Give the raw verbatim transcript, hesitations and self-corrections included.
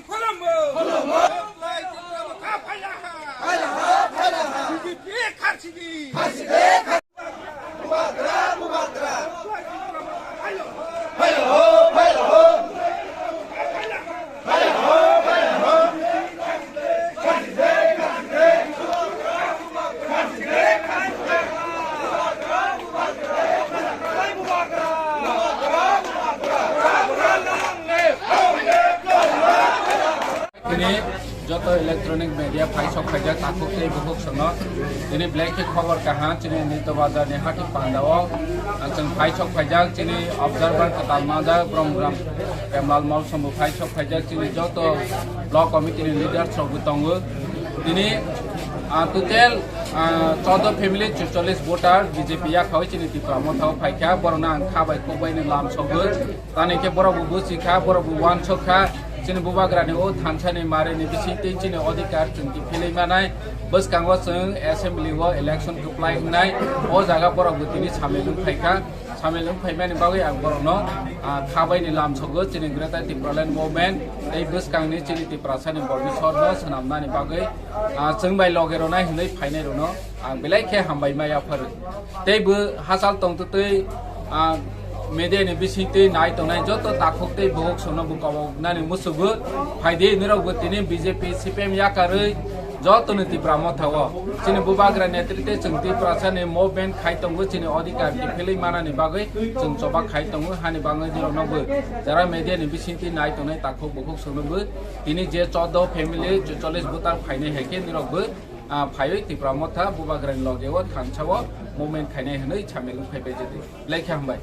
Khulumbo! Khulumbo! Lai Tipra Motha phaila ha! Phaila ha, phaila ha! B J P kharsidi! Kharsidi, kharsidi! Bubagra, bubagra! Lai Tipra Motha phaila ha! Phaila ho, phaila ho! Phaila ho, phaila ho! Tini joto electronic media phaisok phaijak takhuk tei bukhuk sono. Tini belai khe khobor kaham chini Nito Bazar ni hati panda o. Ang chwng phaisok phaijak chini observer kwtal manjak Brom Gram Kemlal Molsom bo phaisok phaijak chini joto block committee ni leaders rok bo tongo. Tini, ah, total, ah, chordo family, chorchollis voter B J P yakhao chini Tipra Motha o phaikha, borokno ang kha bai kok bai no lam sogwi. Tani khe borok bo buchi kha, borok bo uansuk kha, chini bubagra ni o thansa ni mari ni bising twi chini odhikar chwng kiphilwi manai. Bwskango chwng assembly o election kwplai wngnai, o jaga borok bo tini samil wng phaikha. Samil wng phaimani bagwi ang borokno, ah, kha bai ni lam sogwi chini Greater Tipraland Movement tei bwskangni chini Tiprasani Borbisorno swnamnani bagwi, ah, chwng bai loge rwnai hwnwi phainai rwno ang belai khe hambai ma yapharo. Tei bo hachal tongtwtwi, ah, media ni bisingtwi nai tongnai joto takhuk tei bukhuk sono bo koboknani musugo phaidi nirok bo tini B J P C P M yakarwi Joto ni Tipra Motha o chini bubagra netrite chwng Tiprasa ni movement khai tongo, chini odhikar kiphilwi manani bagwi chwng choba khai tongo, hani bagwi nirok no bo jara media ni bisingtwi nai tongnai takhuk bukhuk songno bo tini je chordo family chorchollis voter phainai hai khe nirok bo, ah, phaiwi Tipra Motha bubagra ni loge o thansa o movement khainai hwnwi samil wng phai bai jedi. Belai khe hambai.